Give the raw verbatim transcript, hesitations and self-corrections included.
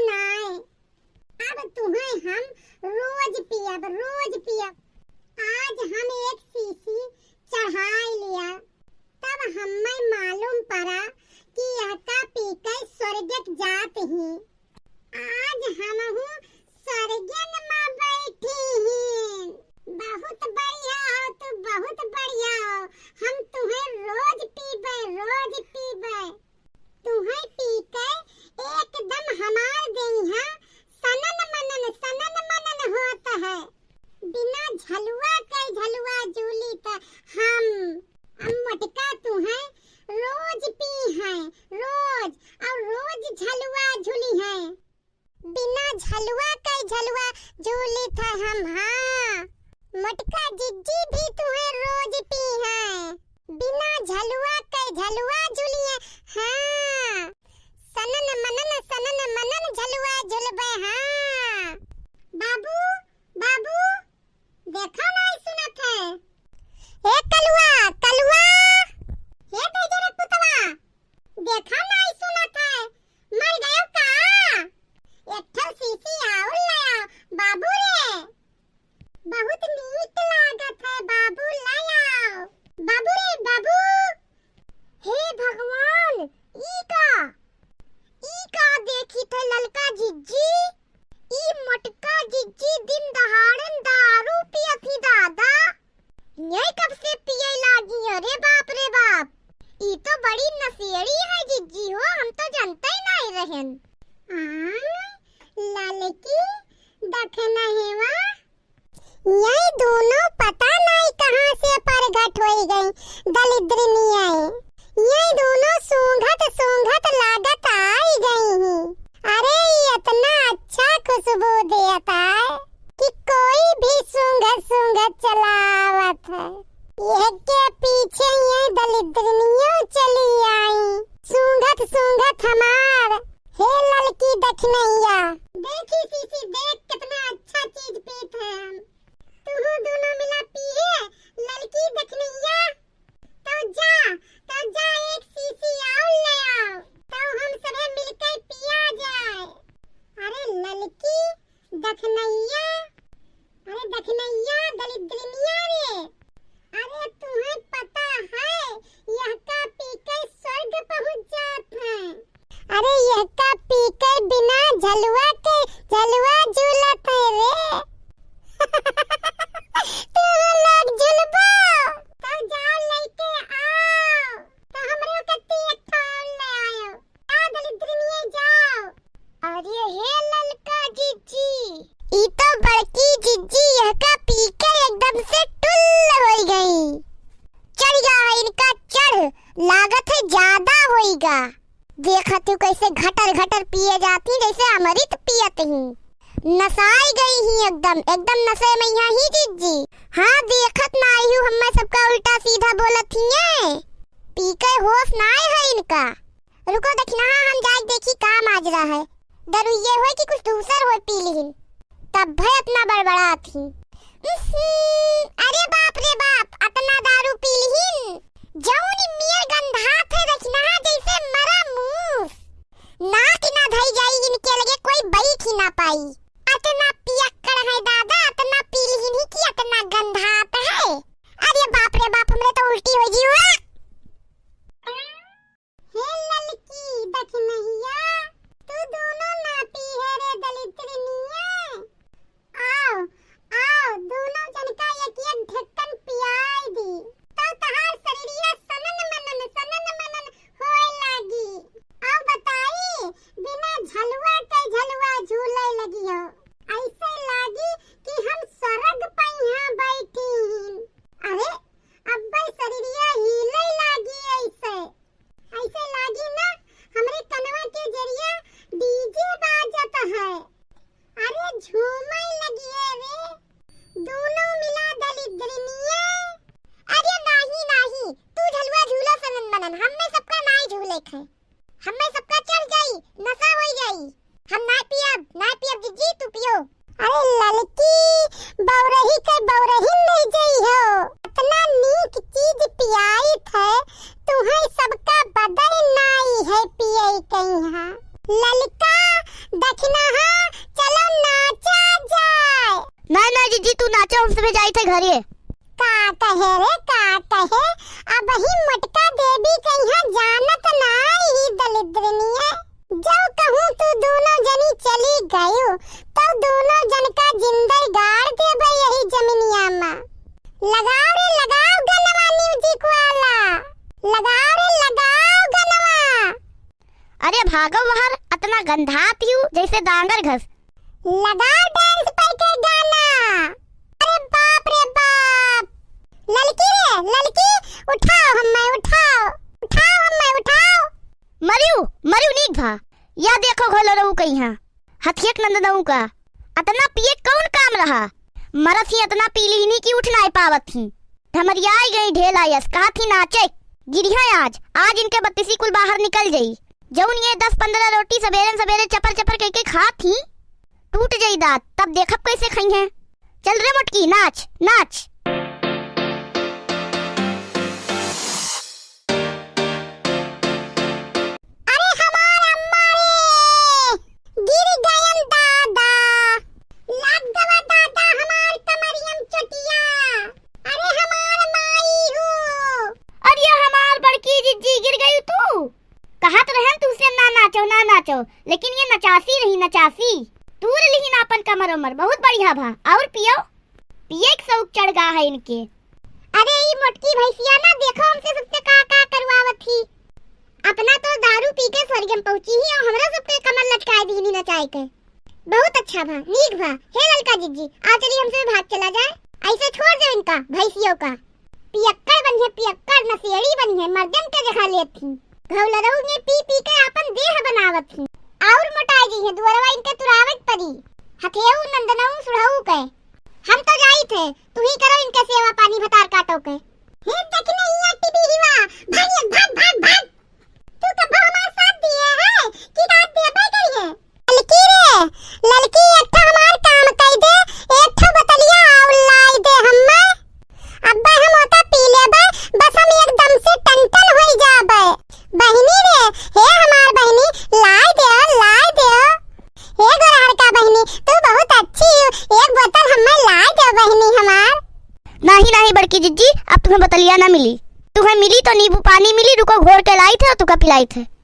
नाय। अब तुहैं हम रोज पियब, रोज पियब। आज हम एक शीशी चढ़ाई लिया, तब हम्मै मालूम परा कि यहका पी के स्वर्गक जात ही। आज हमहू स्वर्गन मा बैठी ही। बहुत बढ़िया हो तू, बहुत बढ़िया हो। हम तुहैं रोज पीबे, रोज पीबे। तुहैं पी के एकदम हमार देहिया सनन मनन, सनन मनन होत है। बिना झलुआ के झलुआ झूली त हम, हम मोटका तुहैं रोज पी हैं, रोज, और रोज झलुआ झूली हैं। बिना झलुआ के झलुआ झूली थे हम, हाँ। मोटका जिज्जी भी तुहैं रोज पी हैं। बिना झलुआ के झलुआ झूलिए, हाँ। सनन मनन, सनन मनन झलुआ झुलबे, हाँ। बाबू, बाबू, देखा नाई सुनत है। ए कलुआ, कलुआ। हे तेजर पुतवा, देखा नाई सुनत है। मर गयो का? एक ठो शीशी और ले आओ, बाबू रे। बहुत नीक लागत है बाबू, ले आओ। बाबू रे बाबू। हे भगवान, ई का? ई का देखी थे ललका जिज्जी? ई मोटका जिज्जी दिन दहाड़न दारू पियत ही दादा। यही कब से पिए लागी है रे बाप रे बाप। ई तो बड़ी नशेड़ी है जिज्जी हो, हम तो जानते ही नहीं रहन। आ, ललकी दखनहिया। ये दोनों पता नाई कहाँ से परगट होई गई, दलिद्रिनिया। ये दोनों सूंघत सूंघत लागत आई गई ही। अरे, ये इतना अच्छा खुशबू देत है कि कोई भी सूंघत सूंघत चला आवत है। ये के पीछे ये दलिद्रिनियो चली आई, सूंघत सूंघत हमार। हे ललकी दखनहिया। देखी शीशी, देख कितना अच्छा चीज पीत है हम। तुहू दोनों मिला पिए, ललकी दखनहिया। तो जा, तो जा एक शीशी और ले आओ, तो हम सभे मिलके पिया जाए। अरे ललकी दखनहिया, अरे दखनहिया दलिद्रिनिया रे, अरे तुहैं पता है यहका पी के स्वर्ग पहुँच जात है। अरे यहका पी के बिना झलुआ के झलुआ झूलत है रे। तू लोग झुलबो? तो जाओ लेके आओ। तो हमरे कत्ती एक ठो और ले आयो। आ दलिद्रिनिया जाओ। अरे हे ललका जिज्जी, ई तो बड़की जिज्जी यहका पी के एकदम से टुल्ल होई गई। चढ़ गया है इनका चढ़, लागत है ज्यादा होइगा। देखत हूँ कैसे घटर घटर पिए जाती, जैसे अमृत पियत ही। नसाई गई ही एकदम, एकदम नशे में यहाँ ही जिज्जी। हाँ, देखत नाई हूँ, हम्मे सबका उल्टा सीधा बोलत ही है। पी के होश नाई है इनका। रुको दखिनहा, हम जाइके देखी का माजरा है। दरुइये होय कि कुछ दूसर होय पी लिहिन, तब्भे अतना बड़बड़ात ही। उहुं, अरे बाप रे बाप, अतना दारू पी लिहिन, जौन नियर गंधात है दखिनहा जैसे मरा मूस। नाक ना धई जाई इनके लगे, कोई बैठ ही ना पाई। अतना पियक्कड़ है दादा, अतना पी लिहिन ही कि अतना गंधात है। अरे बाप रे बाप, हमरे तो उल्टी होइ गई हुआ। हे ललकी दखिनहिया, तू दोनों ना पीहे रे दलिद्रिनिया। आओ, आओ, दोनों जन का एक एक ढक्कन पियाई दी। तब तहार शरीरिया सनन मनन, सनन मनन होए लागी। अब बताई, बिना झलुआ के झलुआ झूले लगी हो। ऐसे लागी कि हम स्वर्ग पहिया बैठी ही। अरे, अब्बे शरीरिया हिले लागी ऐसे। ऐसे लागी ना, हमरे कनवा के जरिया डीजे बाजत है। अरे झूमे लगिए रे, दोनों मिला दलिद्रिनिया। अरे नाही, नाही, तू झलुआ झूला सनन मनन, हम्मे सबका नाई झूले खे। हम्मे सबका चढ़ जाई, नशा होई जाई। हम नाय पियब, नाय पियब जिज्जी, तू पियो। अरे ललकी, बौरही के बौरही ले जइहो। अतना नीक चीज पियाइत है, तुहैं सबका बदल नाई है पिए के यहाँ। ललका, दखिनहा, चलो नाचा जाए। नाहीं, नाहीं जिज्जी, तू नाचो, हम सभे जाइत है घरे। का कहे रे, का कहे? अबहीं मोटका देवी कहिया जानत नाहीं ही दलिद्रनी है। जब कहूँ तू दूनो जनी चली गयू, तब दूनो जन का जिंदई गाड़ देबे यही जमिनिया मा। लगाओ रे, लगाओ गनवा music वाला। लगाओ रे, लगाओ गनवा। अरे भागो बाहर, अतना गंधात ही हू जैसे डांगर घस। लगाओ dance पे के गाना। अरे बाप रे बाप। ललकी रे, ललकी, उठाओ हम्मे, उठाओ। उठाओ हम्मे, उठाओ। मरियू, मरियू नीक भा। या देखो घोलो रहू कहिया। हथियक नंदनऊ का। अतना पिए कौन काम रहा? मरत ही अतना पी लीनी कि उठ नाय पावत ही। हमरियाई गई ढेला यस, कहत ही नाचे। गिरिहा आज, आज इनके बत्तीसी कुल बाहर निकल जाई। जौन ये दस पन्द्रह रोटी सबेरे सबेरे चपर चपर कइके खात ही, टूट जाई दांत, तब देखब कैसे खइहें। चल रे मोटकी, नाच, नाच। अरे हमार अम्मा रे, गिर गयन दादा, लाग गवा दादा हमार कमरिया म चोटिया। अरे हमार माई हो। अरे हमार बड़की जिज्जी, गिर गयू तू? कहत रहन तुहसे ना नाचो, ना नाचो, लेकिन ये नचासी रही, नचासी। तूर लिहिन आपन कमर उमर, बहुत बढ़िया भा। और पियो? पिए के शौक चढ़ गा है इनके। अरे ई मोटकी भैंसिया ना, देखो हमसे सबसे का का करवावत ही। अपना तो दारू पी के स्वर्ग में पहुंची ही और हमरा सबके कमर लटकाए दीनी नचाए के। बहुत अच्छा भा, नीक भा। हे ललका जिज्जी, आ चली हमसे भाग चला जाए। ऐसे छोड़ दो इनका, भैंसियों का। पियक्कड़ बनिहे, पियक्कड़ नशेड़ी बनिहे, मर्दन के जगह लेत ही। घौलरऊ में पी पी के आपन देह बनावत ही। और मोटाई जइहे, दुअरवा इनके तुरावे के परी। हथेऊ नंदनऊ सुढ़ऊ के। हम तो जाइत है, तू ही करो इनके सेवा पानी भतार काटो के। हे दखिनहिया टिबिहिवा, भाग ये, भाग, भाग, भाग। तू कब्बो हमार साथ दिए है कि रात देबे करिए? ललकी रे, ललकी एक ठो हमार काम कई दे, एक ठो बोतलिया और लाई दे हम्मे। अब्बे हम ओका पी लेबे, बस हम एकदम से टनटन होई जाबे। बहिनी रे, हे हमार बहिनी, लाई दे, लाई दे। हे गोरहर का बहिनी, तू बहुत अच्छी हो, एक बोतल हम्मे लाई दे बहिनी हमार। नाहीं, नाहीं बड़की जिज्जी, अब तुहें बोतलिया ना मिली। तुहें मिली तो नींबू पानी मिली, रुको घोर के लाइत है और तुका पिलाइत है।